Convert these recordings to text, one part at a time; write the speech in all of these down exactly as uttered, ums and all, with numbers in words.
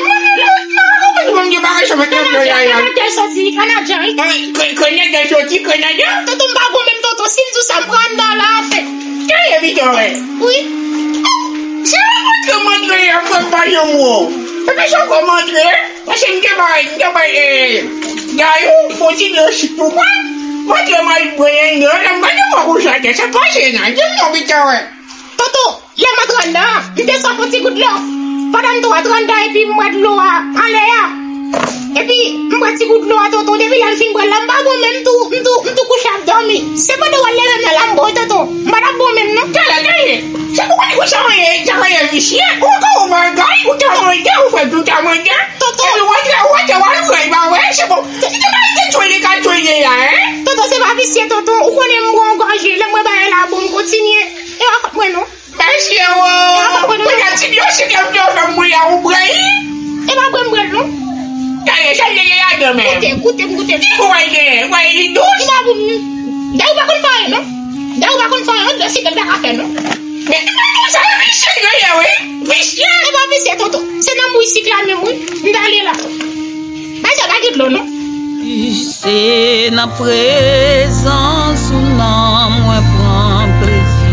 Mwen pa konprann kòman gen bagay sa mwen te ap jwe la. Kanadyan soti, Kanadyan, wi. Kanadyan soti, Kanadyan. Toto, m pa gwo menm, Toto. Si m di w sa, m pran anndan la, anfen. Kèye Victor, wè. Wi. Se yon montre, montre, an fè m pa janm wè w. Epi se kòman montre? Paske m te bay, m te bay, eh, Gayou, fon ti milkshake pou pran. Montre m al bwè anndan, lè m gade mwen wouj atè, sa pase nan. Di m non, Victor, wè. Toto, lè m antre anndan an, m te swaf yon ti gout dlo. Pandan m tou antre anndan epi m bwè dlo a anlè a. Epi m bwè ti gout dlo a, Toto, depi lè m fin bwè l la, m pa bon menm, m tou, m tou, m tou kouche ap dòmi. Se pandan w al leve m nan la m bon, Toto. M pa t ap bon menm non. Talè, talè, Ou ta manje, ta manje visye, ou ka ou manje, ou ta manje, ou fè tout ta manje. Tonton. Epi ou antre, ou antre, ou al pran, pa vre, se bon. Ki te manje tchouli ka tchouli a, en? Tonton, se pa visye, tonton. Ou konnen m pran yon gòje, lè mwen bay la, bon, m kontinye. E pa kont mwen, non. Mesye, o, mwen ka ti byen, se ke yo fè m mwen a, ou pran, en? E pa vre, m pran, non. Gade, sa l genyen ladan menm. Koute, koute, koute. Ki gwo l genyen? Ou wè li dous? Li pa bon, non. Dayè ou pa konn fè anyen, non. Dayè ou pa konn fè anyen, non, dlo sikèl pa ka fè, non. Men, men, sa visye l genyen, wi. Visye. E pa visye, tonton. Se nan mouy sik la menm, wi. M t ale la. Bay sa, pa gen dlo, non. Se nan prezans ou nan mwen pran plezi.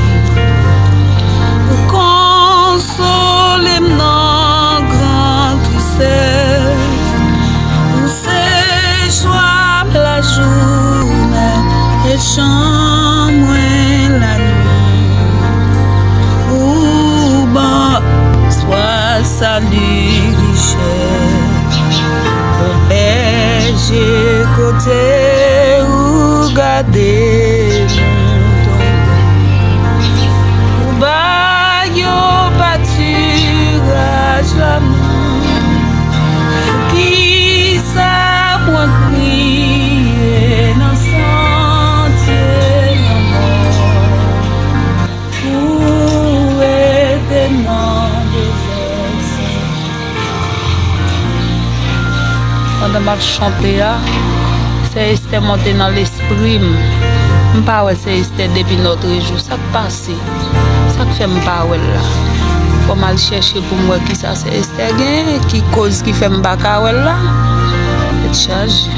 Ou konsole m nan gran tristès. Ou se jwa m lajounen e chan mwen lannuit. Ou ban swa sali richès. Bon bèje kote ou gade mouton. Ou ba yo patiraj lanmou. Poukisa mwen kriye nan santye lanmò? Ou rete nan dezè. Pandan m ap chante a, sè Estè monte nan lespri m. M pa wè sè Estè depi nòtrejou. Sa k pase? Sa k fè m pa wè l la? Fò m al chèche pou m wè kisa sè Estè genyen, ki koz ki fè m pa ka wè l la. Tèt chaje.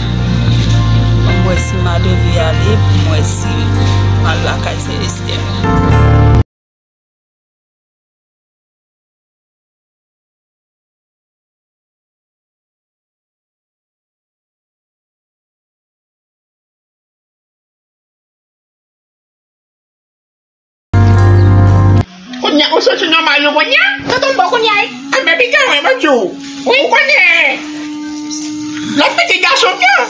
Ban m wè si m a leve ale, pou m wè si m al lakay sè Estè. Kounye a, ou soti nòmal ou kounye a? Tonton, m bon kounye a, wi. Anben, piga mwen, mwen di w. Wi. Ou konnen, lòt pitit gason m nan,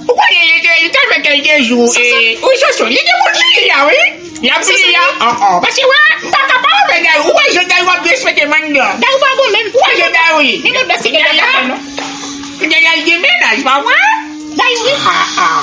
ou konnen, li te, li te avèk kèlke jou, e, wi, Soso, li gen moun sou li a, wi. Li ap vini a, an, an. Paske, wè, m pa ka pa wè Dayou. Ou wè jan Dayou ap derespekte mandan. Dayou pa bon menm. Ou wè jan Dayou ye. Li gen dlo sikèl la, non. Dayou gen mennaj, pa vre? Dayou, wi. Ah, ah.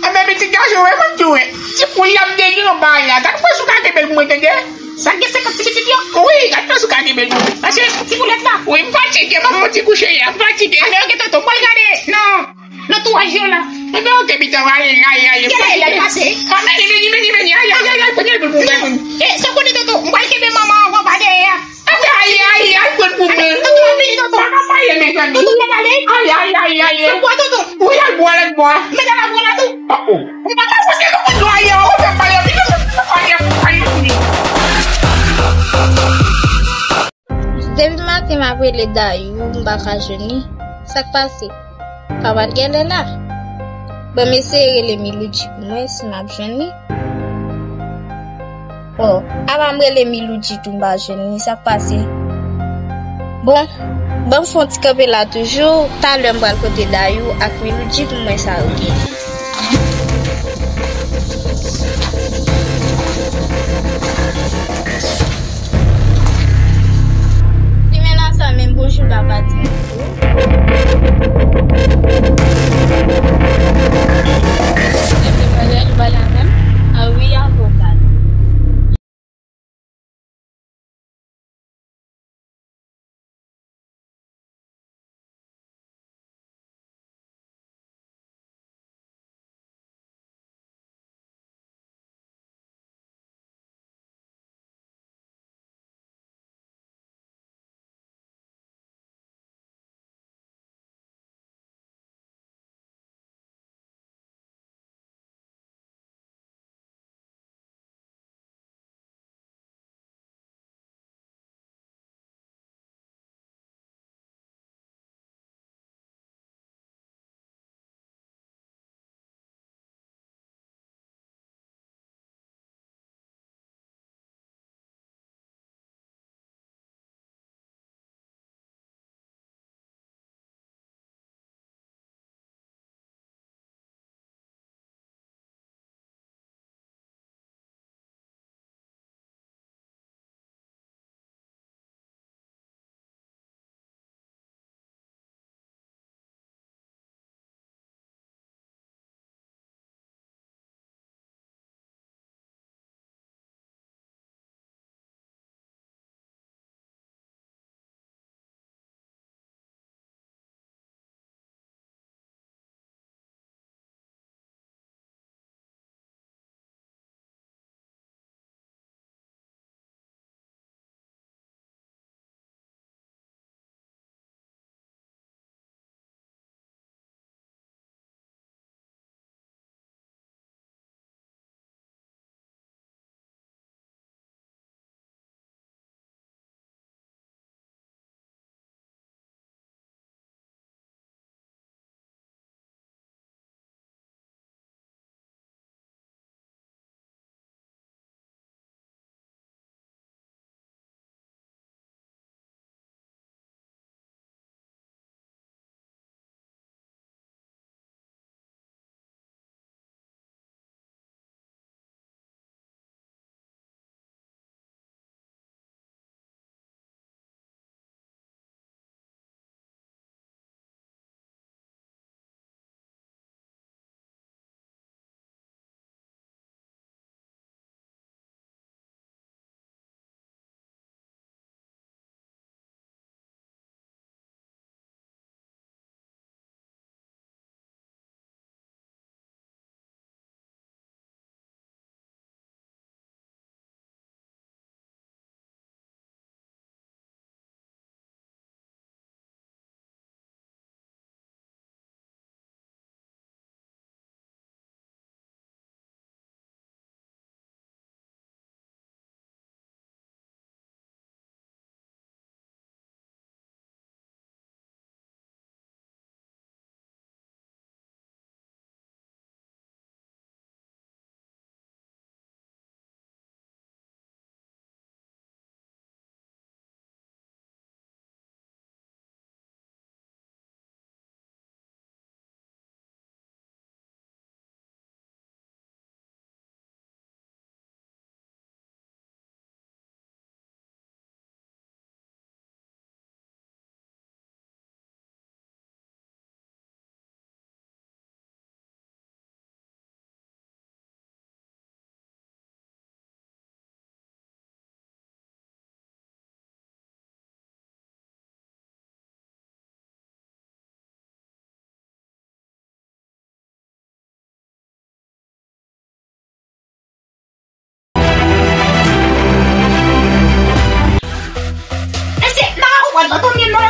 Anben, pitit gason, wè, mwen tou, wè. Ti poul la, m te gen yon bagay la. Gad pwen si w ka kenbe l pou mwen, tande. Sa gen senkant ti pitit yo? Wi, gad pwen si w ka kenbe l pou mwen. Paske ti poulèt la. Wi, m fatige, m ap fè yon ti kouche la. M fatige. Anben, oke, tonton, m pral gade. Non. Nan twaj yo la. Ebyen, oke, pita, ale, ale, ale. Kèl lè l pase? Ah, meni, meni, meni, meni, ay, ay, ay, ay, pran yon boul pou mwen. Non. E, sa w konnen, tonton, m pral kenbe manman anvan pa dèyè a. Ay, ay, ay, ay, pran pou mwen. Tonton, ap vini, tonton. Pa ka pale, mezanmi. Tonton, mèt ale. Ay, ay, ay, ay, ay. Tonton, bwa, tonton. Wi, al bwa, al bwa. Mèt al bwa la tou. Ah, oh. M pa ka fòse nou pou nou ale, ou fè pale, vini, fè pale, fè pale, vini. Depi maten m ap rele Dayou, m pa ka jwenn li. Sa k pase? Pa pral gen lè la. Ban m eseye rele Miloudji pou mwen si m ap jwenn li. Oh, apa m rele Miloudji tou m pa jwenn li, sa k pase? Bon, ban m fè yon ti kanpe la toujou, talè m pral kote Dayou ak Miloudji pou m wè sa yo gen. Li men la sa menm, bonjou papa di. Demoiselle, ou pale avè m? Ah wi, avoka.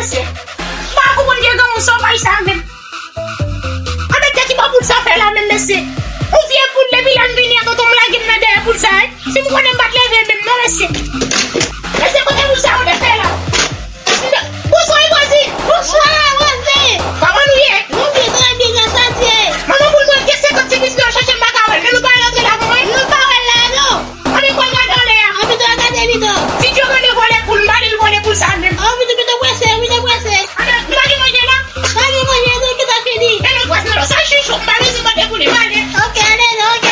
mesye. M pa konprann vye granmoun sovaj sa menm. Anmède, ki bò poul sa fè la menm, mesye? Yon vye poul, depi lè m vini an, tonton m lage m nan dèyè poul sa, wi. Si m konnen m pa t leve menm non, mesye. Mesye, kote poul sa yo te fè la? Bonswa, Rosie. Bonswa, Rosie. Kòman nou ye? Nou byen, trè byen, gras a Dye. Manman poul mwen gen senkant ti pis nan chache m pa ka wè l, men nou pa rantre la, manman. Nou pa wè l la, non. Ann, nou pral gade anlè a. Ann, pito gade pito. Si Dye mande vòlè poul, m pa di l vòlè poul sa menm. Ann, pito, pito prese, pito prese. Ann, nou pa gen manje la? Pa gen manje, nou gentan fini. Men nou prese, non, sa chichon, m pa bezwen mande pou li, m ale. Ok, ale, non, ok.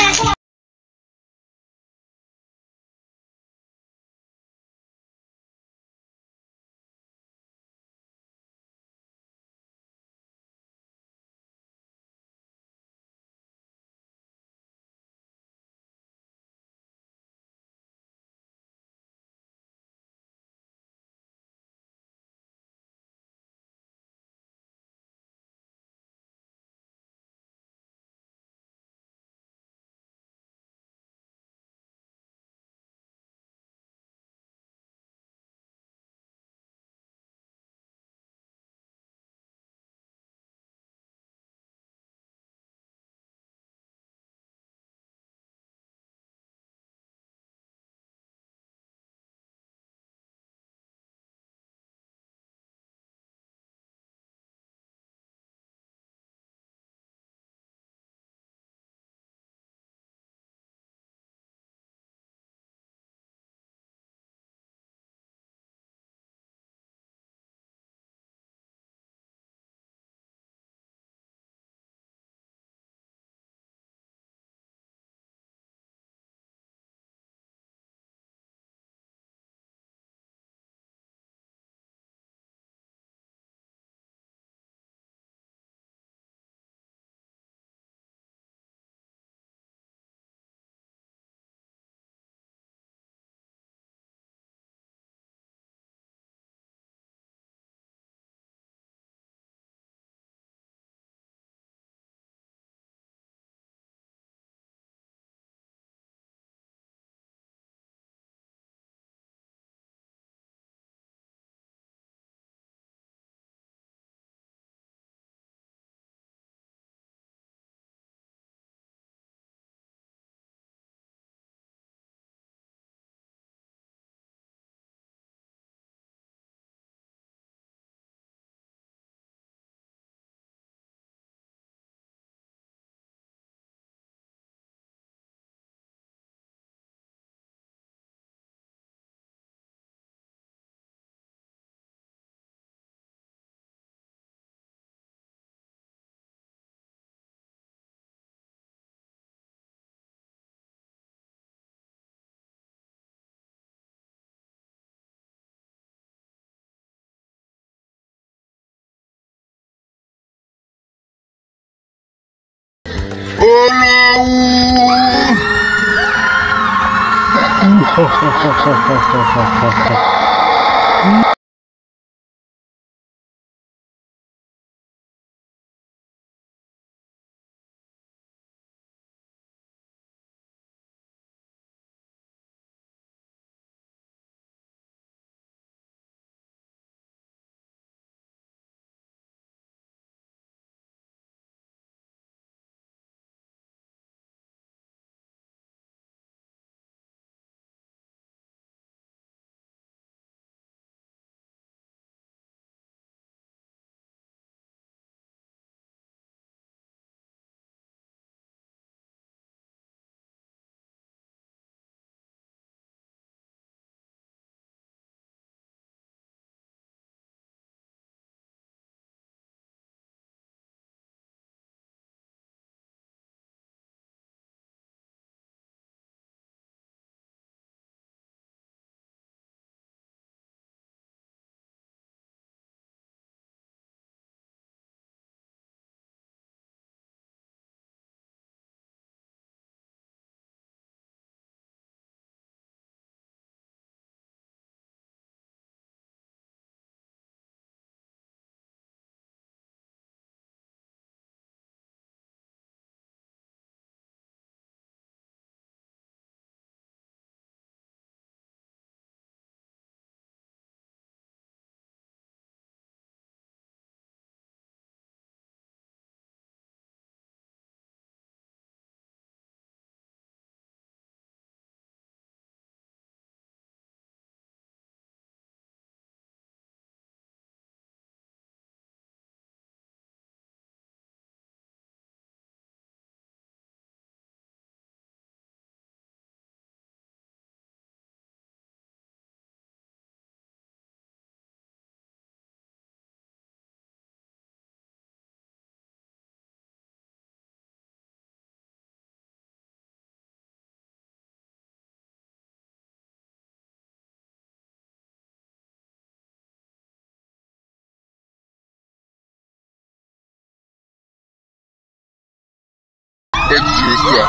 Mwen di yo sa,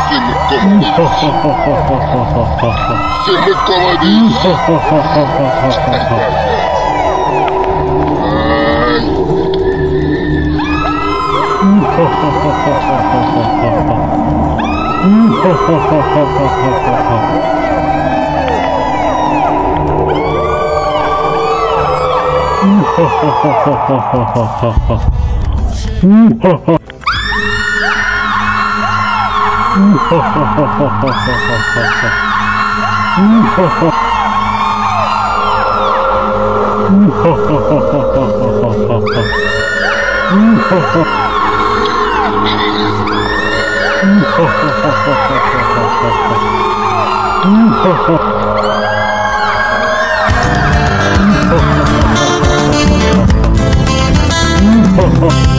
se mwen k kòmande isit. Se mwen k kòmande isit. Ay.